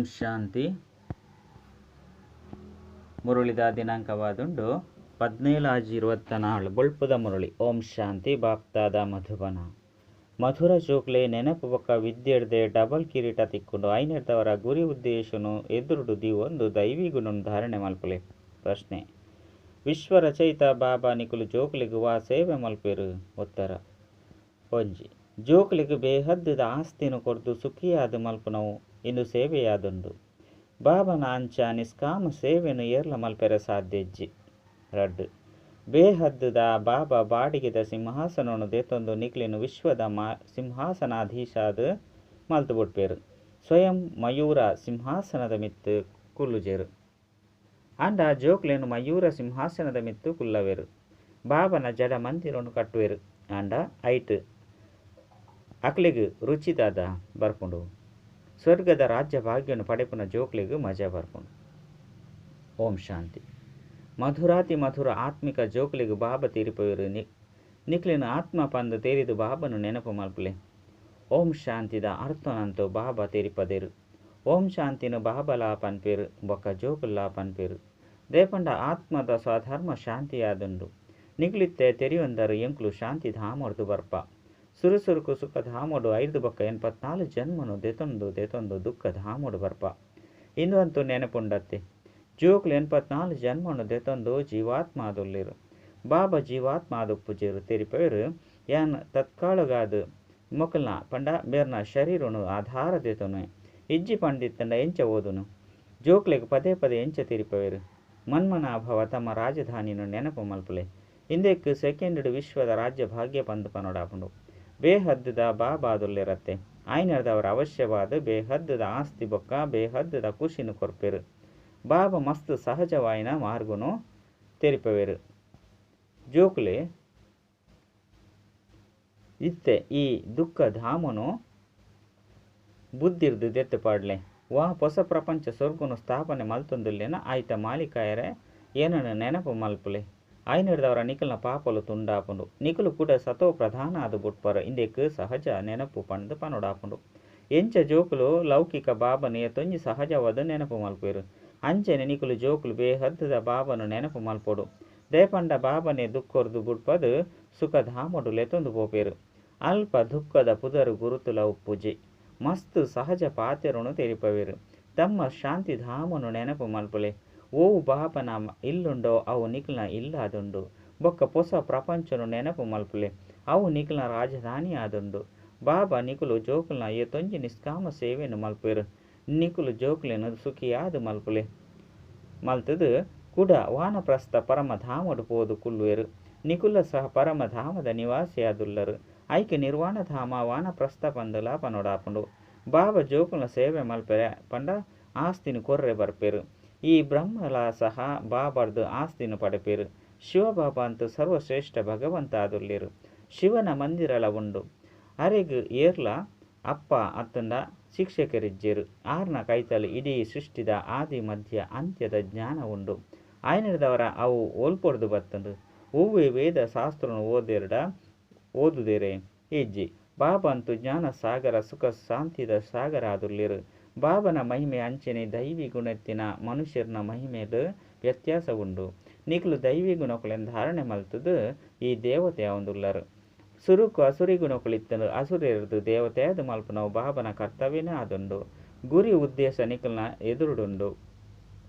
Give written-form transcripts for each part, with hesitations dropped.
ಓಂ ಶಾಂತಿ. ಮುರಳಿದ ದಿನಾಂಕವಾದುಂಡು 17/24 ಬೊಳ್ಪುದ ಮುರಳಿ. ಓಂ ಶಾಂತಿ. ಬಾಪ್ತಾದ ಮಧುಬನ ಮಧುರ ಚೋಕ್ಲೆ ನೆನಪು ಬೊಕ್ಕ ವಿದ್ಯೆಡ್ದೆ ಡಬಲ್ ಕಿರೀಟ ತಿಕ್ಕೊಂಡು ಐನೆರ್ದವರ ಗುರಿ ಉದ್ದೇಶನು ಎದುರುಡು ದೀವೊಂದು ದೈವಿ ಗುಣನು ಧಾರಣೆ ಮಲ್ಪಲೆ. ಪ್ರಶ್ನೆ: ವಿಶ್ವ ರಚಯಿತ ಬಾಬಾ ನಿಕುಲು ಜೋಕ್ಲೆಗ್ ವಾ ಸೇವೆ ಮಲ್ಪೆರು? ಉತ್ತರ: 1. ಜೋಕ್ಲೆಗ್ ಬೇಹದ್ದುದ ಆಸ್ತಿನು ಕೊರ್ದು ಸುಖಿಯಾದ್ ಮಲ್ಪುನವು ಇಂದು ಸೇವೆಯಾದುಂಡು. ಬಾಬನ ಅಂಚ ನಿಷ್ಕಾಮ ಸೇವೆನು ಏರ್ಲ ಮಲ್ಪೆರೆ ಸಾಧ್ಯ ಇಜ್ಜಿ. 2. ಬೇಹದ್ದುದ ಬಾಬಾ ಬಾಡಿಗೆದ ಸಿಂಹಾಸನನು ದೆತೊಂದು ನಿಕ್ಲೆನ್ ವಿಶ್ವದ ಸಿಂಹಾಸನಾಧೀಶಾದ್ ಮಲ್ತ್ ಬುಡ್ಪೆರ್. ಸ್ವಯಂ ಮಯೂರ ಸಿಂಹಾಸನದ ಮಿತ್ತ್ ಕುಲ್ಲುಜೆರ್. ಆಂಡ ಜೋಕ್ಲೆನ್ ಮಯೂರ ಸಿಂಹಾಸನದ ಮಿತ್ತ್ ಕುಲ್ಲವೆರ್. ಬಾಬನ ಜಡ ಮಂದಿರನು ಕಟ್ಟುವೆರ್. ಆಂಡ ಐಟ್ ಅಕ್ಲೆಗ್ ರುಚಿ ದಾದ ಬರ್ಪುಂಡು. ಸ್ವರ್ಗದ ರಾಜ್ಯ ಭಾಗ್ಯನು ಪಡೆಪುನ ಜೋಕ್ಲೆಗ್ ಮಜಾ ಬರ್ಪುಂಡು. ಓಂ ಶಾಂತಿ. ಮಧುರಾತಿ ಮಧುರ ಆತ್ಮಿಕ ಜೋಕ್ಲೆಗ್ ಬಾಬಾ ತೆರಿಪವೆರ್. ನಿಕ್ಲೆನ್ ಆತ್ಮ ಪಂದ್ ತೆರಿದು ಬಾಬನು ನೆನಪು ಮಲ್ಪಲೆ. ಓಂ ಶಾಂತಿದ ಅರ್ಥನಂತೂ ಬಾಬಾ ತೆರಿಪದೆರ್. ಓಂ ಶಾಂತಿನ ಬಾಬಲಾ ಪನ್ಪೆರ್ ಬೊಕ್ಕ ಜೋಕುಲ್ಲಾ ಪನ್ಪೆರ್. ದೇಪಂಡ ಆತ್ಮದ ಸ್ವಧರ್ಮ ಶಾಂತಿಯಾದುಂಡು. ನಿಕ್ಲಿತ್ತೆ ತೆರಿಯೊಂದರು ಎಂಕುಲು ಶಾಂತಿ ಧಾಮೊಡ್ದು ಬರ್ಪ. ಸುರು ಸುರುಕು ಸುಖ ಧಾಮೊಡು ಐರ್ದು ಬೊಕ್ಕ 84 ಜನ್ಮನು ದೆತೊಂದು ದೆತೊಂದು ದುಃಖ ಧಾಮೊಡು ಬರ್ಪ. ಇಂದು ಅಂತೂ ನೆನಪುಂಡತ್ತೆ. ಜೋಕ್ಲು 84 ಜನ್ಮನು ದೆತೊಂದು ಜೀವಾತ್ಮ ಆದುಲ್ಲೆರ್. ಬಾಬಾ ಜೀವಾತ್ಮ ಆದುಪ್ಪುಜೆರ್. ತೆರಿಪವೆರ್ ಯಾನ್ ತತ್ಕಾಳಗಾದ್ ಮೊಕಲ್ನ ಪಂಡ ಮೇರ್ನ ಶರೀರನು ಆಧಾರ ದೆತೊನು ಇಜ್ಜಿ ಪಂಡಿತ್ತಂಡ ಎಂಚ ಓದುನು? ಜೋಕ್ಲೆಗ್ ಪದೇ ಪದೇ ಎಂಚ ತೆರಿಪವೆರ್? ಮನ್ಮನಾಭವ ತಮ್ಮ ರಾಜಧಾನಿನು ನೆನಪು ಮಲ್ಪುಲೆ. ಇಂದೆಕ್ ಸೆಕೆಂಡ್ ವಿಶ್ವದ ರಾಜ್ಯ ಭಾಗ್ಯ ಪಂದ್ ಪನೊಡಾಪುಂಡು. ಬೇಹದ್ದುದ ಬಾಬಾ ಆದುಲ್ಲೆರತ್ತೆ. ಆಯ್ನದವರ ಅವಶ್ಯವಾದ ಬೇಹದ್ದುದ ಆಸ್ತಿ ಬೊಕ್ಕ ಬೇಹದ್ದುದ ಖುಷಿನು ಕೊರ್ಪೆರ್. ಬಾಬಾ ಮಸ್ತ್ ಸಹಜವಾಯಿನ ಮಾರ್ಗನು ತೆರಿಪವೆರ್. ಜೋಕ್ಲೆ ಇತ್ತೆ ಈ ದುಃಖ ಧಾಮನು ಬುದ್ಧಿರ್ದು ದೆತ್ತು ಪಾಡ್ಲೆ. ವಾ ಹೊಸ ಪ್ರಪಂಚ ಸ್ವರ್ಗನು ಸ್ಥಾಪನೆ ಮಲ್ತೊಂದುಲ್ಲೇನ ಆಯ್ತ ಮಾಲಿಕಾಯರೆ ಏನನ್ನು ನೆನಪು ಮಲ್ಪುಲೆ. ಆಯ್ನದವರ ನಿಕಲ್ನ ಪಾಪಲು ತುಂಡಾಪುಂಡು. ನಿಕುಲು ಕೂಡ ಸತೋ ಪ್ರಧಾನ ಆದ್ ಬುಡ್ಪರ್. ಇಂದೆಕ್ ಸಹಜ ನೆನಪು ಪಂದ್ ಪನೊಡಾಪುಂಡು. ಎಂಚ ಜೋಕುಲು ಲೌಕಿಕ ಬಾಬನು ಏತೊಂಜಿ ಸಹಜವಾದ ನೆನಪು ಮಲ್ಪುವೆರ್. ಅಂಚನೆ ನಿಕುಲು ಜೋಕುಲು ಬೇಹದ್ದುದ ಬಾಬನು ನೆನಪು ಮಲ್ಪೊಡು. ದೇಪಂಡ ಬಾಬನೆ ದುಃಖರ್ದು ಬುಡ್ಪದ್ ಸುಖಧಾಮೊಡು ಲೆತೊಂದು ಪೋಪೆರ್. ಅಲ್ಪ ದುಃಖದ ಪುದರ್ ಗುರುತುಲ ಉಪ್ಪುಜಿ. ಮಸ್ತ್ ಸಹಜ ಪಾತೆರನು ತೆರಿಪವೆರ್. ತಮ್ಮ ಶಾಂತಿಧಾಮನು ನೆನಪು ಮಲ್ಪುಲೆ. ಓವು ಬಾಬನ ಇಲ್ಲುಂಡೋ ಅವು ನಿಕಲ್ನ ಇಲ್ಲಾದುಂಡು. ಬೊಕ್ಕ ಪೊಸ ಪ್ರಪಂಚನು ನೆನಪು ಮಲ್ಪುಲೆ. ಅವು ನಿಕಲ್ನ ರಾಜಧಾನಿ ಆದುಂಡು. ಬಾಬಾ ನಿಕುಲು ಜೋಕುಲ್ನ ಏತೊಂಜಿ ನಿಷ್ಕಾಮ ಸೇವೆನು ಮಲ್ಪುವೆರ್. ನಿಕುಲು ಜೋಕ್ಲೆನ್ ಸುಖಿಯಾದ್ ಮಲ್ಪುಲೆ. ಮಲ್ತದು ಕೂಡ ವಾನಪ್ರಸ್ಥ ಪರಮಧಾಮಡು ಪೋದು ಕುಲ್ಲುವೆರ್. ನಿಕುಲ ಸಹ ಪರಮಧಾಮದ ನಿವಾಸಿಯಾದುಲ್ಲರು. ಐಕೆ ನಿರ್ವಾಣಧಾಮ ವಾನಪ್ರಸ್ಥ ಪಂದಲ ಪನೊಡಾಪುಂಡು. ಬಾಬಾ ಜೋಕುಲ್ನ ಸೇವೆ ಮಲ್ಪೆರೆ ಪಂಡ ಆಸ್ತಿನ ಕೊರ್ರೆ ಬರ್ಪೆರ್. ಈ ಬ್ರಹ್ಮಲ ಸಹ ಬಾಬಾರ್ದು ಆಸ್ತಿನ ಪಡೆಪೆರ್. ಶಿವ ಬಾಬಾ ಅಂತೂ ಸರ್ವಶ್ರೇಷ್ಠ ಭಗವಂತ ಆದುಲ್ಲೆರ್. ಶಿವನ ಮಂದಿರಲ ಉಂಡು. ಅರೆಗ್ ಏರ್ಲ ಅಪ್ಪ ಅತ್ತಂಡ ಶಿಕ್ಷಕರಿಜ್ಜೆರ್. ಆರ್ನ ಕೈತಲ್ ಇಡೀ ಸೃಷ್ಟಿದ ಆದಿ ಮಧ್ಯ ಅಂತ್ಯದ ಜ್ಞಾನ ಉಂಡು. ಆಯ್ನದವರ ಅವು ಒಲ್ಪೊಡ್ದು ಬತ್ತುಂಡು. ಒವ್ವೆ ವೇದ ಶಾಸ್ತ್ರನು ಓದೆರ್ಡ ಓದುದೇರೆ ಇಜ್ಜಿ. ಬಾಬಾ ಅಂತೂ ಜ್ಞಾನ ಸಾಗರ ಸುಖ ಶಾಂತಿದ ಸಾಗರ ಆದುಲ್ಲೆರ್. ಬಾಬನ ಮಹಿಮೆ ಅಂಚನೆ ದೈವಿ ಗುಣತ್ತಿನ ಮನುಷ್ಯರ್ನ ಮಹಿಮೆಡ್ ವ್ಯತ್ಯಾಸ ಉಂಡು. ನಿಕುಲು ದೈವಿ ಗುಣಕುಲೆನ್ ಧಾರಣೆ ಮಲ್ತದು ಈ ದೇವತೆ ಆವೊಂದುಲ್ಲರು. ಸುರುಕು ಅಸುರಿ ಗುಣಕುಲಿತ್ತನು ಅಸುರೇರ್ದು ದೇವತೆಯಾದ ಮಲ್ಪುನವು ಬಾಬನ ಕರ್ತವ್ಯನೇ ಆದುಂಡು. ಗುರಿ ಉದ್ದೇಶ ನಿಕಲ್ನ ಎದುರುಡುಂಡು.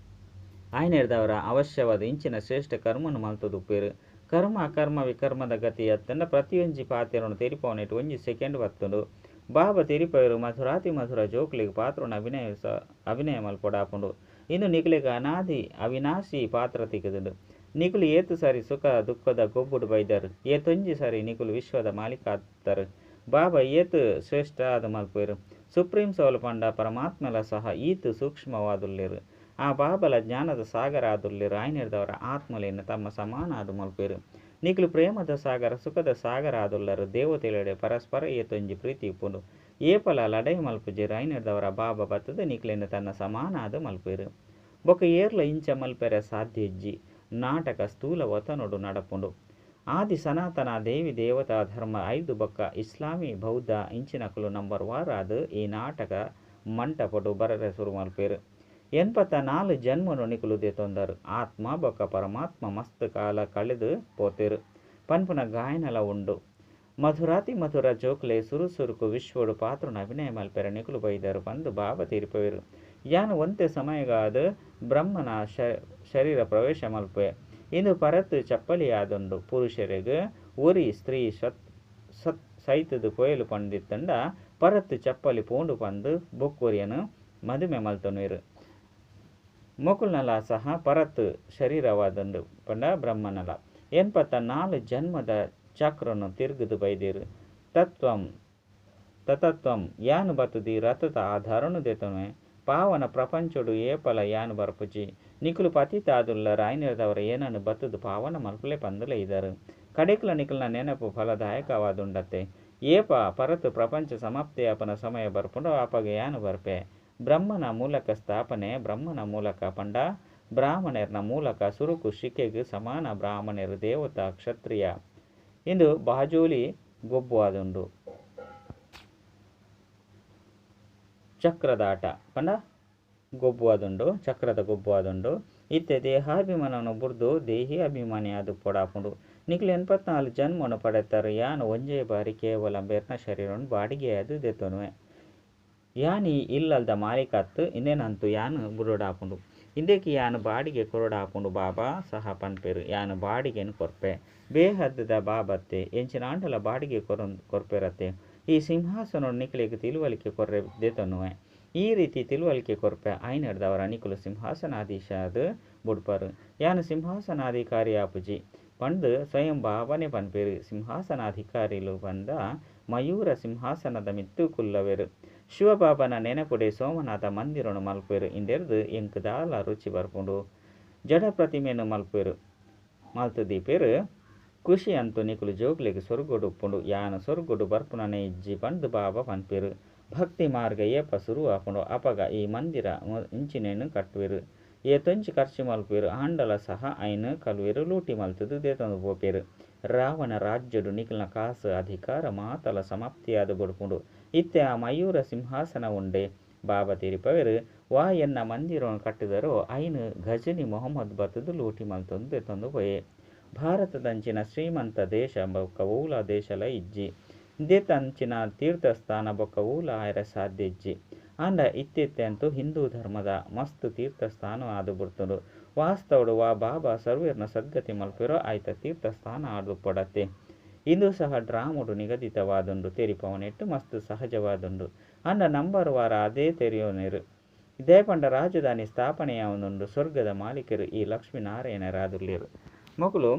ಆಯ್ನದವರ ಅವಶ್ಯವಾದ ಇಂಚಿನ ಶ್ರೇಷ್ಠ ಕರ್ಮನು ಮಲ್ತದುಪ್ಪೆರ್. ಕರ್ಮ ಅಕರ್ಮ ವಿಕರ್ಮದ ಗತಿ ಅತ್ತಂಡ ಪ್ರತಿಯೊಂಜಿ ಪಾತೆರನು ತೆರಿಪಾವನೆಟ್ ಒಂಜಿ ಸೆಕೆಂಡ್ ಬತ್ತುಂಡು. ಬಾಬಾ ತೆರಿಪಾವೆರ್ ಮಧುರಾತಿ ಮಧುರ ಜೋಕ್ಲೆಗ್ ಪಾತ್ರನು ಅಭಿನಯ ಮಲ್ಪೊಡಾಪುಂಡು. ಇಂದು ನಿಕುಲೆಗ್ ಅನಾದಿ ಅವಿನಾಶಿ ಪಾತ್ರ ತಿಕ್ಕುದುಂಡು. ನಿಕುಲು ಏತ್ ಸಾರಿ ಸುಖ ದುಃಖದ ಗೊಬ್ಬುಡು ಬೈದರ್. ಏತೊಂಜಿ ಸಾರಿ ನಿಕುಲು ವಿಶ್ವದ ಮಾಲೀಕ ಆತರ್. ಬಾಬಾ ಏತ್ ಶ್ರೇಷ್ಠ ಆದ್ ಮಲ್ಪುವೆರ್. ಸುಪ್ರೀಂ ಸೋಲ್ ಪಂಡ ಪರಮಾತ್ಮಲ ಸಹ ಈತ್ ಸೂಕ್ಷ್ಮವಾದುಲ್ಲೆರ್. ಆ ಬಾಬಲ ಜ್ಞಾನದ ಸಾಗರ ಆದುಲ್ಲೆರ್. ಆಯ್ನದವರ ಆತ್ಮಲೇನ್ ತಮ್ಮ ಸಮಾನ ಆದ್ ಮಲ್ಪುವೆರ್. ನಿಕುಲು ಪ್ರೇಮದ ಸಾಗರ ಸುಖದ ಸಾಗರ ಆದುಲ್ಲರು. ದೇವತೆಲೆಡೆ ಪರಸ್ಪರ ಏತೊಂಜಿ ಪ್ರೀತಿ ಉಪ್ಪುಂಡು. ಏಪಲ ಲಡಾಯಿ ಮಲ್ಪುಜೆರ್. ಆಯ್ನದವರ ಬಾಬಾ ಬತ್ತುದು ನಿಕ್ಲೆನ್ ತನ್ನ ಸಮಾನ ಆದ್ ಮಲ್ಪುವೆರ್. ಬೊಕ್ಕ ಏರ್ಲ ಇಂಚ ಮಲ್ಪೆರೆ ಸಾಧ್ಯ ಇಜ್ಜಿ. ನಾಟಕ ಸ್ಥೂಲ ವತನೊಡು ನಡಪುಂಡು. ಆದಿ ಸನಾತನ ದೇವಿ ದೇವತಾ ಧರ್ಮ ಐರ್ದು ಬೊಕ್ಕ ಇಸ್ಲಾಮಿ ಬೌದ್ಧ ಇಂಚಿನಕುಲು ನಂಬರ್ ವಾರ್ ಆದ್ ಈ ನಾಟಕ ಮಂಟಪೊಡು ಬರರೆ ಸುರು ಮಲ್ಪುವೆರ್. 84 ಜನ್ಮೊನು ನಿಕುಲು ದೆತೊಂದರ್. ಆತ್ಮ ಬೊಕ್ಕ ಪರಮಾತ್ಮ ಮಸ್ತ್ ಕಾಲ ಕಳೆದು ಪೋತೆರ್ ಪನ್ಪುನ ಗಾಯನಲ ಉಂಡು. ಮಧುರಾತಿ ಮಧುರ ಜೋಕ್ಲೆ ಸುರು ಸುರುಕು ವಿಶ್ವಡ್ ಪಾತ್ರನ್ ಅಭಿನಯ ಮಲ್ಪೆರೆ ನಿಕುಲು ಬೈದರ್ ಪಂದ್ ಬಾಬಾ ತೆರಿಪಾವೆರ್. ಯಾನ್ ಒಂತೆ ಸಮಯಗಾದ್ ಬ್ರಹ್ಮನ ಶರೀರ ಪ್ರವೇಶ ಮಲ್ಪುವೆ. ಇಂದು ಪರತ್ ಚಪ್ಪಲಿಯಾದುಂಡು. ಪುರುಷೆರೆಗ್ ಒರಿ ಸ್ತ್ರೀ ಸೈತುದು ಪೋಯಲು ಪಂದಿತ್ತುಂಡ ಪರತ್ ಚಪ್ಪಲಿ ಪೋಂಡು ಪಂದ್ ಬೊಕ್ಕೊರಿಯನ್ ಮದಿಮೆ ಮಲ್ತೊನುವೆರ್. ಮೊಕುಲ್ನಲ ಸಹ ಪರತ್ ಶರೀರವಾದುಂಡು ಪಂಡ ಬ್ರಹ್ಮನಲ. 84 ಜನ್ಮದ ಚಕ್ರನ್ ತಿರ್ಗುದು ಬೈದೆರ್. ತತ್ವಂ ತತತ್ವಂ ಯಾನ್ ಬತ್ತುದು ಈ ರಥದ ಆಧಾರನ್ ದೆತೊನುವೆ. ಪಾವನ ಪ್ರಪಂಚೊಡು ಏಪಲ ಯಾನ್ ಬರ್ಪುಜಿ. ನಿಕುಲು ಪತಿತ ಆದುಲ್ಲರ್ ಆಯಿನೆಡ್ದಾವರ ಎನನ್ ಬತ್ತುದು ಪಾವನ ಮಲ್ಪುಲೆ ಪಂದ್ ಲೈದರ್. ಕಡೆಕ್ಲ ನಿಕಲ್ನ ನೆನಪು ಫಲದಾಯಕವಾದುಂಡತ್ತೆ. ಏಪ ಪರತ್ ಪ್ರಪಂಚ ಸಮಾಪ್ತಿಯಾಪುನ ಸಮಯ ಬರ್ಪುಂಡೋ ಅಪಗ ಯಾನ್ ಬರ್ಪೆ. ಬ್ರಹ್ಮನ ಮೂಲಕ ಸ್ಥಾಪನೆ ಬ್ರಹ್ಮನ ಮೂಲಕ ಪಂಡ ಬ್ರಾಹ್ಮಣೆರ್ನ ಮೂಲಕ ಸುರುಕು ಶಿಕೆಗ್ ಸಮಾನ ಬ್ರಾಹ್ಮಣೆರ್ ದೇವತಾ ಕ್ಷತ್ರಿಯ ಇಂದು ಬಾಜೋಲಿ ಗೊಬ್ಬು ಆದುಂಡು. ಚಕ್ರದಾಟ ಪಂಡ ಗೊಬ್ಬು ಆದುಂಡು ಚಕ್ರದ ಗೊಬ್ಬು ಆದುಂಡು. ಇತ್ತೆ ದೇಹಾಭಿಮಾನನು ಬುಡ್ದು ದೇಹಿ ಅಭಿಮಾನಿ ಆದ್ ಪೊಡಾಪುಂಡು. ನಿಕುಲು 84 ಜನ್ಮನು ಪಡೆತರ್. ಯಾನ್ ಒಂಜೇ ಬಾರಿ ಕೇವಲ ಬೆರ್ನ ಶರೀರನ್ ಬಾಡಿಗೆಯಾದ್ ದೆತೊನುವೆ. ಯಾನ್ ಈ ಇಲ್ಲದ ಮಾಲೀಕ ಅತ್ತ್ ಇಂದೆನಂತು ಯಾನ್ ಬುಡೊಡಾಪುಂಡು. ಇಂದೆಕ್ ಯಾನ್ ಬಾಡಿಗೆ ಕೊರೊಡಾಪುಂಡು ಬಾಬಾ ಸಹ ಪನ್ಪೆರ್ ಯಾನ್ ಬಾಡಿಗೆನ್ ಕೊರ್ಪೆ. ಬೇಹದ್ ದ ಬಾಬತ್ತೆ. ಎಂಚಿನಾಂಡಲ ಬಾಡಿಗೆ ಕೊರ್ಪೆರತ್ತೆ. ಈ ಸಿಂಹಾಸನನ್ ನಿಕ್ಲೆಗ್ ತಿಳುವಳಿಕೆ ಕೊರ್ರೆ ದೆತೊನುವೆ. ಈ ರೀತಿ ತಿಳುವಳಿಕೆ ಕೊರ್ಪೆ ಆಯಿನೆಡ್ದಾವರ ನಿಕುಲು ಸಿಂಹಾಸನಾಧೀಶ ಆದ್ ಬುಡ್ಪರ್. ಯಾನ್ ಸಿಂಹಾಸನಾಧಿಕಾರಿ ಆಪುಜಿ ಪಂದ್ ಸ್ವಯಂ ಬಾಬಾನೇ ಪನ್ಪೆರ್. ಸಿಂಹಾಸನಾಧಿಕಾರಿಲು ಪಂಡ ಮಯೂರ ಸಿಂಹಾಸನದ ಮಿತ್ತ್ ಕುಲ್ಲವೆರ್. ಶಿವಬಾಬಾನ ನೆನಪುಡೆ ಸೋಮನಾಥ ಮಂದಿರನ್ ಮಲ್ಪುವೆರ್ ಇಂದೆರ್ದ್ ಎಂಕ್ ದಾಲ ರುಚಿ ಬರ್ಪುಂಡು. ಜಡ ಪ್ರತಿಮೆನ್ ಮಲ್ಪುವೆರ್ ಮಲ್ತ್ ದೀಪೆರ್. ಖುಷಿ ಅಂತೂ ನಿಕುಲು ಜೋಕ್ಲೆಗ್ ಸ್ವರ್ಗಡ್ ಉಪ್ಪುಂಡು. ಯಾನ್ ಸ್ವರ್ಗಡ್ ಬರ್ಪುನನೇ ಇಜ್ಜಿ ಪಂದ್ ಬಾಬಾ ಪನ್ಪೆರ್. ಭಕ್ತಿ ಮಾರ್ಗ ಏಪ ಸುರು ಆಪುಂಡೋ ಅಪಗ ಈ ಮಂದಿರ ಇಂಚಿನೆನ್ ಕಟ್ಟುವೆರ್. ಏತೊಂಜಿ ಖರ್ಚು ಮಲ್ಪುವೆರ್ ಆಂಡಲ ಸಹ ಅಯಿನ್ ಕಲ್ವೆರ್ ಲೂಟಿ ಮಲ್ತುದು ದೆತೊಂದು ಪೋಪೆರ್. ರಾವಣ ರಾಜ್ಯಡ್ ನಿಕಲ್ನ ಕಾಸ್, ಅಧಿಕಾರ ಮಾತಲ ಸಮಾಪ್ತಿಯಾದ್ ಬುಡ್ಪುಂಡು. ಇತ್ತೆ ಆ ಮಯೂರ ಸಿಂಹಾಸನ ಉಂಡೆ. ಬಾಬಾ ತೆರಿಪಾವೆರ್ ವಾ ಎನ್ನ ಮಂದಿರನ್ ಕಟ್ಟುದರೋ ಅಯಿನ್ ಘಜನಿ ಮೊಹಮ್ಮದ್ ಬತ್ತುದು ಲೂಟಿ ಮಲ್ತೊಂದು ದೆತೊಂದು ಪೋಯೆ. ಭಾರತದಂಚಿನ ಶ್ರೀಮಂತ ದೇಶ ಬೊಕ್ಕ ಒವ್ಲಾ ದೇಶಲ ಇಜ್ಜಿ. ಇಂದೆತಂಚಿನ ತೀರ್ಥಸ್ಥಾನ ಬೊಕ್ಕ ಒವ್ಲಾ ಆಯೆರೆ ಸಾಧ್ಯ ಇಜ್ಜಿ. ಆಂಡ ಇತ್ತೆ ಅಂತೂ ಹಿಂದೂ ಧರ್ಮದ ಮಸ್ತ್ ತೀರ್ಥಸ್ಥಾನ ಆದ್ ಬುಡ್ತುಂಡು. ವಾಸ್ತವಡ್ ವಾ ಬಾಬಾ ಸರ್ವೆರ್ನ ಸದ್ಗತಿ ಮಲ್ಪುವೆರೋ ಆಯಿತ ತೀರ್ಥಸ್ಥಾನ ಆದ್ ಉಪ್ಪೊಡತ್ತೆ. ಇಂದು ಸಹ ಡ್ರಾಮಡ್ ನಿಗದಿತವಾದುಂಡು. ತೆರಿಪಾವುನೆಟ್ ಮಸ್ತ್ ಸಹಜವಾದುಂಡು. ಆಂಡ ನಂಬರ್ ವಾರ್ ಆದೇ ತೆರಿಯೊನೆರ್. ದಾಯೆ ಪಂಡ ರಾಜಧಾನಿ ಸ್ಥಾಪನೆಯಾವೊಂದುಂಡು. ಸ್ವರ್ಗದ ಮಾಲೀಕರು ಈ ಲಕ್ಷ್ಮೀ ನಾರಾಯಣರಾದುಲ್ಲೆರ್. ಮೊಕುಲು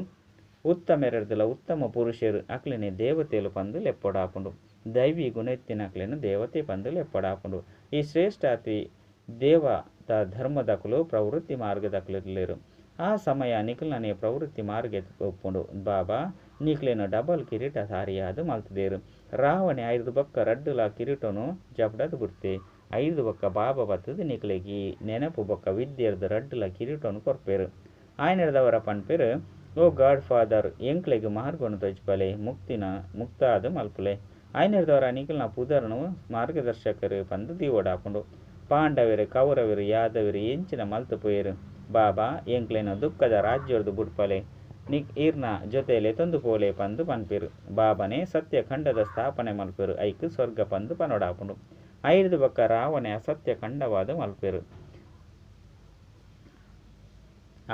ಉತ್ತಮೆರೆರ್ದಲ ಉತ್ತಮ ಪುರುಷೆರ್ ಅಕ್ಲೆನೆ ದೇವತೆಲು ಪಂದ್ ಲೆಪ್ಪೊಡಾಪುಂಡು. ದೈವಿ ಗುಣ ಇತ್ತಿನಕ್ಲೆನ್ ದೇವತೆ ಪಂದ್ ಲೆಪ್ಪೊಡಾಪುಂಡು. ಈ ಶ್ರೇಷ್ಠಾತಿ ದೇವತಾ ಧರ್ಮದಕುಲು ಪ್ರವೃತ್ತಿ ಮಾರ್ಗದಕುಲು ಆ ಸಮಯ ನಿಕಲ್ನನೇ ಪ್ರವೃತ್ತಿ ಮಾರ್ಗ ಉಪ್ಪುಂಡು. ಬಾಬಾ ನಿಕ್ಲೆನ್ ಡಬಲ್ ಕಿರೀಟಧಾರಿಯಾದ್ ಮಲ್ತುದೆರ್. ರಾವಣೆ ಐರ್ದ್ ಬೊಕ್ಕ ರಡ್ಡುಲ ಕಿರೀಟನು ಜಪುಡಾದ್ ಬುಡ್ತೆ. ಐರ್ದ್ ಬೊಕ್ಕ ಬಾಬಾ ಬತ್ತುದು ನಿಕ್ಲೆಗ್ ಈ ನೆನಪು ಬೊಕ್ಕ ವಿದ್ಯೆರ್ದ್ ರಡ್ಡುಲ ಕಿರೀಟನು ಕೊರ್ಪೆರ್. ಆಯಿನೆಡ್ದಾವರ ಪನ್ಪೆರ್ ಓ ಗಾಡ್ ಫಾದರ್ ಎಂಕ್ಲೆಗ್ ಮಾರ್ಗನ್ ತೋಜಿಪಾಲೆ ಮುಕ್ತಿನ ಮುಕ್ತಾದ್ ಮಲ್ಪುಲೆ. ಆಯಿನೆಡ್ದಾವರ ನಿಕಲ್ನ ಪುದರ್ನ್ ಮಾರ್ಗದರ್ಶಕರು ಪಂದ್ ದೀವೊಡಾಪುಂಡು. ಪಾಂಡವೆರ್ ಕೌರವೆರ್ ಯಾದವೆರ್ ಎಂಚಿನ ಮಲ್ತ್ ಪೋಯೆರ್. ಬಾಬಾ ಎಂಕ್ಲೆನ ದುಃಖದ ರಾಜ್ಯರ್ದ್ ಬುಡ್ಪಲೆ ಈರ್ನ ಜೊತೆ ಲೆತೊಂದು ಪೋಲೆ ಪಂದ್ ಪನ್ಪೆರ್. ಬಾಬಾನೇ ಸತ್ಯ ಖಂಡದ ಸ್ಥಾಪನೆ ಮಲ್ಪುವೆರ್. ಐಕ್ ಸ್ವರ್ಗ ಪಂದ್ ಪನೊಡಾಪುಂಡು. ಐರ್ದ್ ಬೊಕ್ಕ ರಾವಣೆ ಅಸತ್ಯ ಖಂಡವಾದ ಮಲ್ಪುವೆರ್.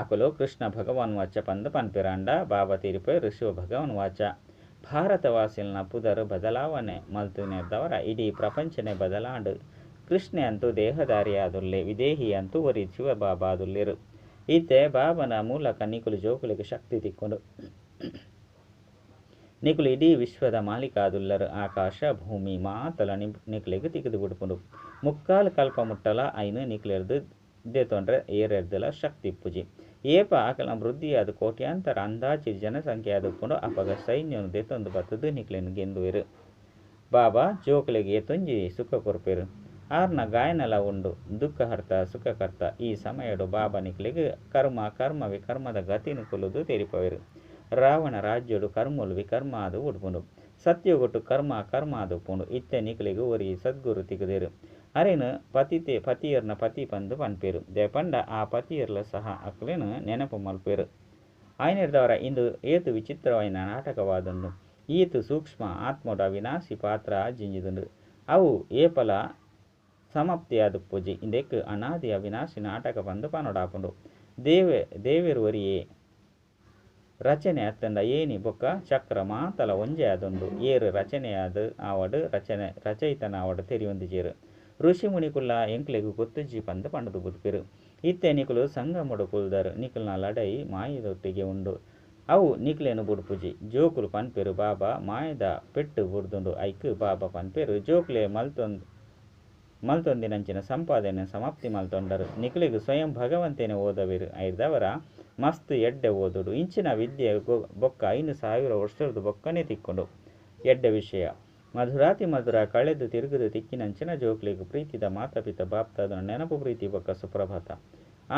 ಅಕುಲು ಕೃಷ್ಣ ಭಗವಾನ್ ವಾಚ ಪಂದ್ ಪನ್ಪೆರ್. ಆಂಡ ಬಾಬಾ ತೆರಿಪಾವೆರ್ ಶಿವ ಭಗವಾನ್ ವಾಚ. ಭಾರತವಾಸಿಲ್ನ ಪುದರ್ ಬದಲಾವಣೆ ಮಲ್ತಿನೆಡ್ದಾವರ ಇಡೀ ಪ್ರಪಂಚನೇ ಬದಲಾಂಡ್. ಕೃಷ್ಣೆ ಅಂತೂ ದೇಹಧಾರಿಯಾದುಲ್ಲೆ. ವಿದೇಹಿ ಅಂತೂ ಒರಿ ಶಿವ ಬಾಬಾ ಆದುಲ್ಲೆರ್. ಇತ್ತೆ ಬಾಬಾನ ಮೂಲಕ ನಿಕುಲು ಜೋಕುಲೆಗ್ ಶಕ್ತಿ ತಿಕ್ಕುಂಡು. ನಿಕುಲು ಇಡೀ ವಿಶ್ವದ ಮಾಲೀಕ ಆದುಲ್ಲರ್. ಆಕಾಶ ಭೂಮಿ ಮಾತಲ ನಿಕ್ಲೆಗ್ ತಿಕ್ಕುದು ಬುಡ್ಪುಂಡು. ಮುಕ್ಕಾಲು ಕಲ್ಪ ಮುಟ್ಟಲ ಐನ್ ನಿಕ್ಲೆರ್ದ್ ದೆತೊನ್ರೆ ಏರೆರ್ದಲ ಶಕ್ತಿ ಇಪ್ಪುಜಿ. ಏಪ ಅಕಲ್ನ ವೃದ್ಧಿಯಾದ್ ಕೋಟ್ಯಾಂತರ ಅಂದಾಜಿ ಜನಸಂಖ್ಯೆ ಆದುಪ್ಪುಂಡು ಅಪಗ ಸೈನ್ಯನ್ ದೆತೊಂದು ಬತ್ತುದು ನಿಕ್ಲೆನ್ ಗೆಂದುವೆರ್. ಬಾಬಾ ಜೋಕುಲೆಗ್ ಏತೊಂಜಿ ಸುಖ ಕೊರ್ಪೆರ್. ಆರ್ನ ಗಾಯನಲ ಉಂಡು. ದುಃಖ ಹರ್ತ ಸುಖ ಕರ್ತ. ಈ ಸಮಯಡ್ ಬಾಬಾ ನಿಕ್ಲೆಗ್ ಕರ್ಮ ಕರ್ಮ ವಿಕರ್ಮದ ಗತಿನ್ ಕುಲ್ಲುದು ತೆರಿಪಾವೆರ್. ರಾವಣ ರಾಜ್ಯಡ್ ಕರ್ಮಲು ವಿಕರ್ಮ ಆದ್ ಬುಡ್ಪುಂಡು. ಸತ್ಯಯುಗಟ್ ಕರ್ಮ ಅಕರ್ಮ ಆದುಪ್ಪುಂಡು. ಇತ್ತೆ ನಿಕ್ಲೆಗ್ ಒರಿ ಸದ್ಗುರು ತಿಕ್ಕುದೆರ್. ಅರೆನ್ ಪತಿತೆ ಪತಿಯರ್ನ ಪತಿ ಪಂದು ಪನ್ಪೆರು. ದೇಪಂಡ ಆ ಪತಿಯರ್ಲ ಸಹ ಅಕ್ಲೆನ್ ನೆನಪು ಮಲ್ಪೆರು. ಆಯ್ನೆರ್ದವರ ಇಂದು ಏತು ವಿಚಿತ್ರವಾಯಿನ ನಾಟಕವಾದುಂಡು. ಈತು ಸೂಕ್ಷ್ಮ ಆತ್ಮದ ಅವಿನಾಶಿ ಪಾತ್ರ ಜಿಂಜಿದುಂಡು. ಅವು ಏಪಲ ಸಮಾಪ್ತಿಯಾದುಪ್ಪುಜಿ. ಇಂದೆಕ್ ಅನಾದಿ ಅವಿನಾಶಿ ನಾಟಕ ಪಂದು ಪನೊಡಾಪುಂಡು. ದೇವೆರ್ ಒರಿಯೇ ರಚನೆ ಅತ್ತಂಡ ಏನಿ ಬೊಕ್ಕ ಚಕ್ರ ಮಾತಲ ಒಂಜೇ ಆದುಂಡು. ಏರ್ ರಚನೆಯಾದ ಆವಡ್ ರಚನೆ ರಚಯಿತನ ಆವಡ್ ತೆರಿಯೊಂದಿಜೆರ್. ಋಷಿ ಮುನಿಕುಲ್ಲ ಎಂಕ್ಲೆಗ್ ಗೊತ್ತುಜ್ಜಿ ಪಂದ್ ಪಂಡುದು ಬುಡ್ಪೆರ್. ಇತ್ತೆ ನಿಕುಲು ಸಂಗಮಡ್ ಕುಲ್ದರ್. ನಿಕಲ್ನ ಲಡಾಯಿ ಮಾಯೆದೊಟ್ಟಿಗೆ ಉಂಡು. ಅವು ನಿಕ್ಲೆನ್ ಬುಡ್ಪುಜಿ. ಜೋಕುಲು ಪನ್ಪೆರ್ ಬಾಬಾ ಮಾಯೆದ ಪೆಟ್ಟ್ ಬೂರ್ದುಂಡು. ಐಕ್ ಬಾಬಾ ಪನ್ಪೆರ್ ಜೋಕ್ಲೆ ಮಲ್ತೊಂದಿನಂಚಿನ ಸಂಪಾದನೆ ಸಮಾಪ್ತಿ ಮಲ್ತೊಂಡರ್. ನಿಕ್ಲೆಗ್ ಸ್ವಯಂ ಭಗವಂತೆನೆ ಓದವೆರ್. ಐರ್ದಾವರ ಮಸ್ತ್ ಎಡ್ಡೆ ಓದೊಡು. ಇಂಚಿನ ವಿದ್ಯೆ ಬೊಕ್ಕ 5000 ವರ್ಷರ್ದ್ ಬೊಕ್ಕನೇ ತಿಕ್ಕುಂಡು. ಎಡ್ಡೆ ವಿಷಯ. ಮಧುರಾತಿ ಮಧುರ ಕಳೆದು ತಿರುಗುದು ತಿಕ್ಕಿನಂಚಿನ ಜೋಕ್ಲೆಗ್ ಪ್ರೀತಿದ ಮಾತಾಪಿತ ಬಾಪ್ತಾದನ ನೆನಪು ಪ್ರೀತಿ ಬೊಕ್ಕ ಸುಪ್ರಭಾತ.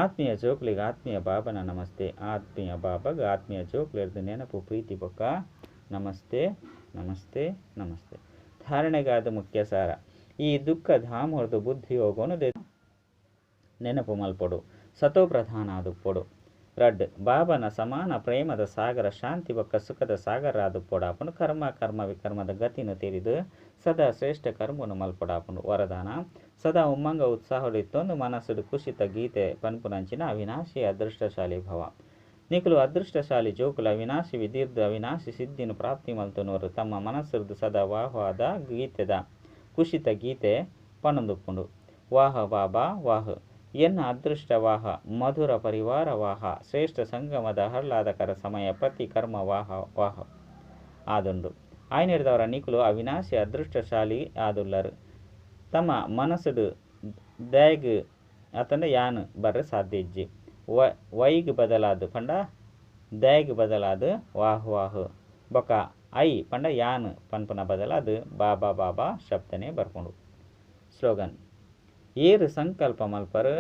ಆತ್ಮೀಯ ಜೋಕ್ಲೆಗ್ ಆತ್ಮೀಯ ಬಾಬನ ನಮಸ್ತೆ. ಆತ್ಮೀಯ ಬಾಬಾಗ ಆತ್ಮೀಯ ಜೋಕ್ಲೆರ್ದ್ ನೆನಪು ಪ್ರೀತಿ ಬೊಕ್ಕ ನಮಸ್ತೆ ನಮಸ್ತೆ ನಮಸ್ತೆ. ಧಾರಣೆಗಾದ ಮುಖ್ಯ ಸಾರ. ಈ ದುಃಖ ಧಾಮರ್ದು ಬುದ್ಧಿಯೋಗನು ನೆನಪು ಮಲ್ಪೊಡು. ಸತೋ ಪ್ರಧಾನ ಆದುಪ್ಪೊಡು. ರಡ್ಡ್ ಬಾಬನ ಸಮಾನ ಪ್ರೇಮದ ಸಾಗರ ಶಾಂತಿ ಬೊಕ್ಕ ಸುಖದ ಸಾಗರ ಆದುಪ್ಪೊಡಾಪುಂಡು. ಕರ್ಮ ಕರ್ಮ ವಿಕರ್ಮದ ಗತಿನ ತೆರಿದು ಸದಾ ಶ್ರೇಷ್ಠ ಕರ್ಮನು ಮಲ್ಪೊಡಾಪುಂಡು. ವರದಾನ ಸದಾ ಉಮ್ಮಂಗ ಉತ್ಸಾಹಡ್ ಇತ್ತೊಂದು ಮನಸ್ಸುಡ್ ಕುಶಿತ ಗೀತೆ ಪನ್ಪುನಂಚಿನ ಅವಿನಾಶಿ ಅದೃಷ್ಟಶಾಲಿ ಭವ. ನಿಕುಲು ಅದೃಷ್ಟಶಾಲಿ ಜೋಕುಲು ಅವಿನಾಶಿ ವಿಧಿರ್ದು ಅವಿನಾಶಿ ಸಿದ್ಧಿನ ಪ್ರಾಪ್ತಿ ಮಲ್ತೊನೋರು. ತಮ್ಮ ಮನಸ್ಸುರ್ದು ಸದಾ ವಾಹವಾದ ಗೀತೆದ ಕುಶಿತ ಗೀತೆ ಪನೊಂದುಪ್ಪುಂಡು. ವಾಹ ಬಾಬಾ ವಾಹ. ಎನ್ನ ಅದೃಷ್ಟ ವಾಹ ಮಧುರ ಪರಿವಾರ ವಾಹ ಶ್ರೇಷ್ಠ ಸಂಗಮದ ಆಹ್ಲಾದಕರ ಸಮಯ ಪ್ರತಿ ಕರ್ಮ ವಾಹ ವಾಹ ಆದುಂಡು. ಆಯ್ನೆರ್ದವರ ನಿಕುಲು ಅವಿನಾಶಿ ಅದೃಷ್ಟಶಾಲಿ ಆದುಲ್ಲರು. ತಮ್ಮ ಮನಸ್ಸುಡ್ ದಾಯಗ್ ಅತಂಡ ಯಾನ್ ಬರ್ರೆ ಸಾಧ್ಯ ಇಜ್ಜಿ. ವೈಗ್ ಬದಲಾದ ಪಂಡ ದಾಯಗ್ ಬದಲಾದ ವಾಹ್ ವಾಹ್ ಬೊಕ್ಕ I ಪಂಡ ಯಾನ್ ಪನ್ಪುನ ಬದಲಾದ ಬಾಬಾ ಬಾಬಾ ಶಬ್ದನೆ ಬರ್ಪುಂಡು. ಸ್ಲೋಗನ್ ಏರು ಸಂಕಲ್ಪ ಮಲ್ಪರು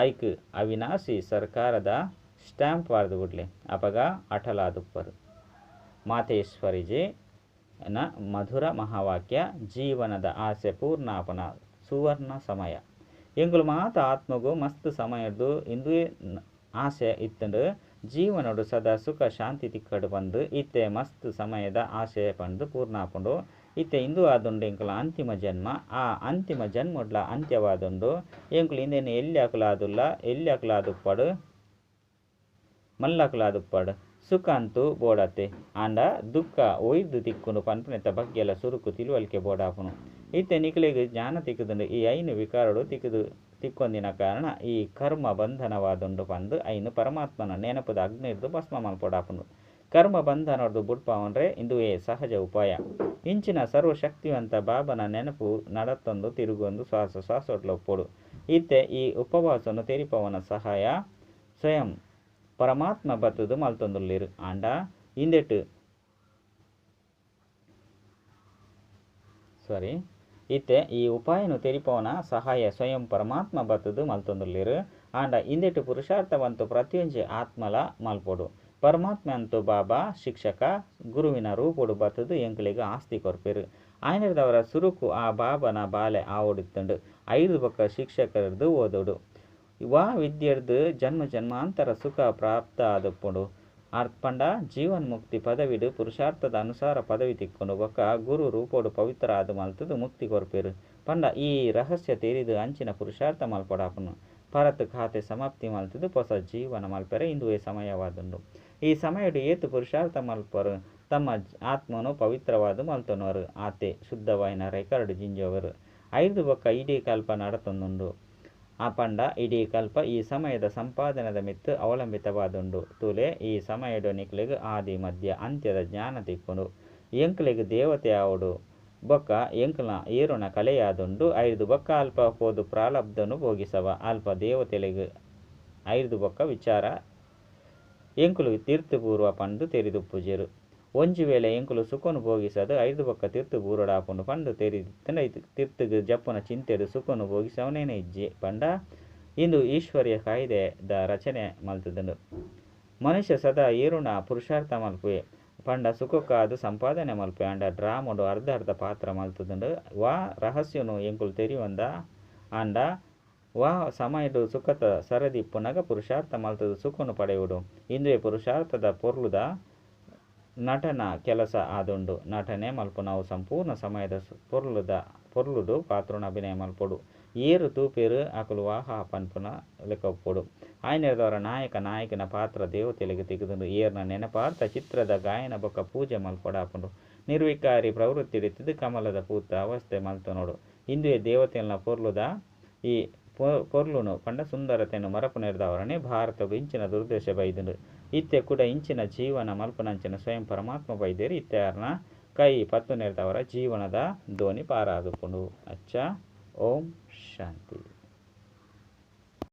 ಐಕ್ ಅವಿನಾಶಿ ಸರ್ಕಾರದ ಸ್ಟಾಂಪ್ ಪಾಡ್ದು ಬುಡ್ಲೆ ಅಪಗ ಅಟಲಾದುಪ್ಪರು. ಮಾತೇಶ್ವರಿಜಿ ನ ಮಧುರ ಮಹಾವಾಕ್ಯ ಜೀವನದ ಆಸೆ ಪೂರ್ಣಾಪನ ಸುವರ್ಣ ಸಮಯ. ಎಂಕುಲು ಮಾತ ಆತ್ಮಗು ಮಸ್ತ್ ಸಮಯದ್ದು ಇಂದುವೇ ಆಸೆ ಇತ್ತಂಡು. ಜೀವನಡು ಸದಾ ಸುಖ ಶಾಂತಿ ತಿಕ್ಕಡು ಪಂದು ಇತ್ತೆ ಮಸ್ತ್ ಸಮಯದ ಆಸೆ ಪಂದು ಪೂರ್ಣಾಪುಂಡು. ಇತ್ತೆ ಇಂದು ಆದುಂಡು ಎಂಕುಲ ಅಂತಿಮ ಜನ್ಮ. ಆ ಅಂತಿಮ ಜನ್ಮಡ್ಲ ಅಂತ್ಯವಾದುಂಡು. ಎಂಕುಲು ಇಂದೆನ್ ಎಲ್ಯಾಕುಲಾದುಲ್ಲ ಎಲ್ಯಾಕುಲಾದುಪ್ಪಡು ಮಲ್ಲಕುಲಾದುಪ್ಪಡು ಸುಖ ಅಂತೂ ಬೋಡತ್ತೆ. ಆಂಡ ದುಃಖ ಒಯ್ದು ತಿಕ್ಕುಂಡು ಪನ್ಪುನೆತ್ತ ಬಗ್ಗೆಲ ಸುರುಕು ತಿಳುವಳಿಕೆ ಬೋಡಾಪುನು. ಇತ್ತೆ ನಿಕುಲೆಗ್ ಜ್ಞಾನ ತಿಕ್ಕುದುಂಡು. ಈ ಐನು ವಿಕಾರಡು ತಿಕ್ಕೊಂದಿನ ಕಾರಣ ಈ ಕರ್ಮ ಬಂಧನವಾದುಂಡು ಪಂದು ಐನು ಪರಮಾತ್ಮನ ನೆನಪುದ ಅಗ್ನಿರ್ದು ಭಸ್ಮ ಮಲ್ಪೊಡಾಪುಂಡು. ಕರ್ಮ ಬಂಧನರ್ದು ಬುಡ್ಪಾವನ್ರೆ ಇಂದುವೇ ಸಹಜ ಉಪಾಯ. ಇಂಚಿನ ಸರ್ವಶಕ್ತಿವಂತ ಬಾಬನ ನೆನಪು ನಡತ್ತೊಂದು ತಿರುಗೊಂದು ಶ್ವಾಸ ಶ್ವಾಸೋಟ್ಲ ಒಪ್ಪೊಡು. ಇತ್ತೆ ಈ ಉಪವಾಸನು ತೆರಿಪವನ ಸಹಾಯ ಸ್ವಯಂ ಪರಮಾತ್ಮ ಬತ್ತದು ಮಲ್ತೊಂದುಲ್ಲೆರ್. ಆಂಡ ಇಂದೆಟ್ ಸಾರಿ ಇತ್ತೆ ಈ ಉಪಾಯನು ತೆರಿಪವನ ಸಹಾಯ ಸ್ವಯಂ ಪರಮಾತ್ಮ ಬತ್ತದು ಮಲ್ತೊಂದುಲ್ಲೆರ್. ಆಂಡ ಇಂದೆಟ್ ಪುರುಷಾರ್ಥವಂತು ಪ್ರತಿಯೊಂಜಿ ಆತ್ಮಲ ಮಲ್ಪೊಡು. ಪರಮಾತ್ಮ ಅಂತೂ ಬಾಬಾ ಶಿಕ್ಷಕ ಗುರುವಿನ ರೂಪೊಡು ಬತ್ತದು ಎಂಕ್ಲೆಗ್ ಆಸ್ತಿ ಕೊರ್ಪೆರ್. ಆಯ್ನೆರ್ದವರ ಸುರುಕು ಆ ಬಾಬನ ಬಾಲೆ ಆವೊಡಿತ್ತುಂಡು. ಐದು ಬೊಕ್ಕ ಶಿಕ್ಷಕರ್ದು ಓದೊಡು. ವಾ ವಿದ್ಯೆರ್ದು ಜನ್ಮ ಜನ್ಮಾಂತರ ಸುಖ ಪ್ರಾಪ್ತ ಆದುಪ್ಪುಂಡು. ಪಂಡ ಜೀವನ್ ಮುಕ್ತಿ ಪದವಿಡ್ ಪುರುಷಾರ್ಥದ ಅನುಸಾರ ಪದವಿ ತಿಕ್ಕುಂಡು. ಬೊಕ್ಕ ಗುರು ರೂಪೊಡು ಪವಿತ್ರ ಆದ್ ಮಲ್ತದು ಮುಕ್ತಿ ಕೊರ್ಪೆರ್. ಪಂಡ ಈ ರಹಸ್ಯ ತೆರಿದು ಅಂಚಿನ ಪುರುಷಾರ್ಥ ಮಲ್ಪೊಡಾಪುನು. ಪರತ್ ಖಾತೆ ಸಮಾಪ್ತಿ ಮಲ್ತದು ಪೊಸ ಜೀವನ ಮಲ್ಪೆರೆ ಇಂದುವೇ ಸಮಯವಾದುಂಡು. ಈ ಸಮಯಡು ಏತು ಪುರುಷಾರ್ಥ ಮಲ್ಪರು ತಮ್ಮ ಆತ್ಮನು ಪವಿತ್ರವಾದ ಮಲ್ತೊನರು. ಆತೆ ಶುದ್ಧವಾಯಿನ ರೆಕಾರ್ಡ್ ಜಿಂಜೋವರು. ಐದು ಬೊಕ್ಕ ಇಡೀ ಕಲ್ಪ ನಡತೊಂದುಂಡು. ಆ ಪಂಡ ಇಡೀ ಕಲ್ಪ ಈ ಸಮಯದ ಸಂಪಾದನೆದ ಮಿತ್ತು ಅವಲಂಬಿತವಾದುಂಡು. ತೂಲೆ ಈ ಸಮಯಡು ನಿಕ್ಲೆಗ್ ಆದಿ ಮಧ್ಯ ಅಂತ್ಯದ ಜ್ಞಾನ ತಿಕ್ಕುಂಡು. ಎಂಕ್ಲೆಗ್ ದೇವತೆ ಆವೊಡು ಬೊಕ್ಕ ಎಂಕ್ಲ ಏರುನ ಕಲೆಯಾದುಂಡು. ಐದು ಬೊಕ್ಕ ಅಲ್ಪ ಪೋದು ಪ್ರಾಲಬ್ಧನು ಭೋಗಿಸವ. ಅಲ್ಪ ದೇವತೆಲೆಗ್ ಐದು ಬೊಕ್ಕ ವಿಚಾರ ಎಂಕುಲು ತೀರ್ಥಪೂರ್ವ ಪಂದು ತೆರಿದುಪ್ಪುಜೆರು. ಒಂಜಿ ವೇಳೆ ಎಂಕುಲು ಸುಖನು ಭೋಗಿಸದು ಐದು ಬೊಕ್ಕ ತೀರ್ಥ ಬೂರಡಾಪುಂಡು ಪಂದು ತೆರಿದಿತ್ತಂಡ ತೀರ್ಥಗ್ ಜಪ್ಪುನ ಚಿಂತೆಡು ಸುಖನು ಭೋಗಿಸವನೇನೆ ಇಜ್ಜಿ. ಪಂಡ ಇಂದು ಈಶ್ವರ್ಯ ಕಾಯ್ದೆದ ರಚನೆ ಮಲ್ತದುಂಡು. ಮನುಷ್ಯ ಸದಾ ಏರುನ ಪುರುಷಾರ್ಥ ಮಲ್ಪುವೆ. ಪಂಡ ಸುಖಕ್ಕಾದ ಸಂಪಾದನೆ ಮಲ್ಪುವೆ. ಆಂಡ ಡ್ರಾಮಡು ಅರ್ಧ ಅರ್ಧ ಪಾತ್ರ ಮಲ್ತದುಂಡು. ವಾ ರಹಸ್ಯನು ಎಂಕುಲು ತೆರಿಯೊಂದ ಆಂಡ ವಾ ಸಮಯಡ್ ಸುಖತ ಸರದಿ ಇಪ್ಪುನಗ ಪುರುಷಾರ್ಥ ಮಲ್ತುದು ಸುಖನು ಪಡೆಯುಡು. ಇಂದುವೆ ಪುರುಷಾರ್ಥದ ಪೊರ್ಲುದ ನಟನ ಕೆಲಸ ಆದುಂಡು. ನಟನೆ ಮಲ್ಪುನವು ಸಂಪೂರ್ಣ ಸಮಯದ ಪೊರ್ಲುದ ಪೊರ್ಲುಡು ಪಾತ್ರನ್ ಅಭಿನಯ ಮಲ್ಪೊಡು. ಏರ್ ತೂಪೆರ್ ಅಕುಲು ವಾಹ ಪನ್ಪುನ ಲೆಕ್ಕ ಉಪ್ಪೊಡು. ಆಯನರ್ದವರ ನಾಯಕ ನಾಯಕಿನ ಪಾತ್ರ ದೇವತೆಲೆಗ್ ತಿಕ್ಕುದುಂಡು. ಏರ್ನ ನೆನಪಾರ್ಥ ಚಿತ್ರದ ಗಾಯನ ಬೊಕ್ಕ ಪೂಜೆ ಮಲ್ಪೊಡಾಪುಂಡು. ನಿರ್ವಿಕಾರಿ ಪ್ರವೃತ್ತಿಡಿತ್ತುದು ಕಮಲದ ಪೂತ ಅವಸ್ಥೆ ಮಲ್ತೊನೊಡು. ಇಂದುವೆ ದೇವತೆಲ್ನ ಪೊರ್ಲುದ ಈ ಪೊರ್ಲುನು ಪಂಡ ಸುಂದರತೆನ್ ಮರಪುನೆರ್ದಾವರನೇ ಭಾರತಗ್ ಇಂಚಿನ ದುರ್ದಶೆ ಬೈದುಂಡು. ಇತ್ತೆ ಕುಡ ಇಂಚಿನ ಜೀವನ ಮಲ್ಪುನಂಚಿನ ಸ್ವಯಂ ಪರಮಾತ್ಮ ಬೈದೆರ್. ಇತ್ತೆ ಆರ್ನ ಕೈ ಪತ್ತುನೆರ್ದಾವರ ಜೀವನದ ದೋಣಿ ಪಾರಾದುಪ್ಪುಂಡು. ಅಚ್ಚ ಓಂ ಶಾಂತಿ.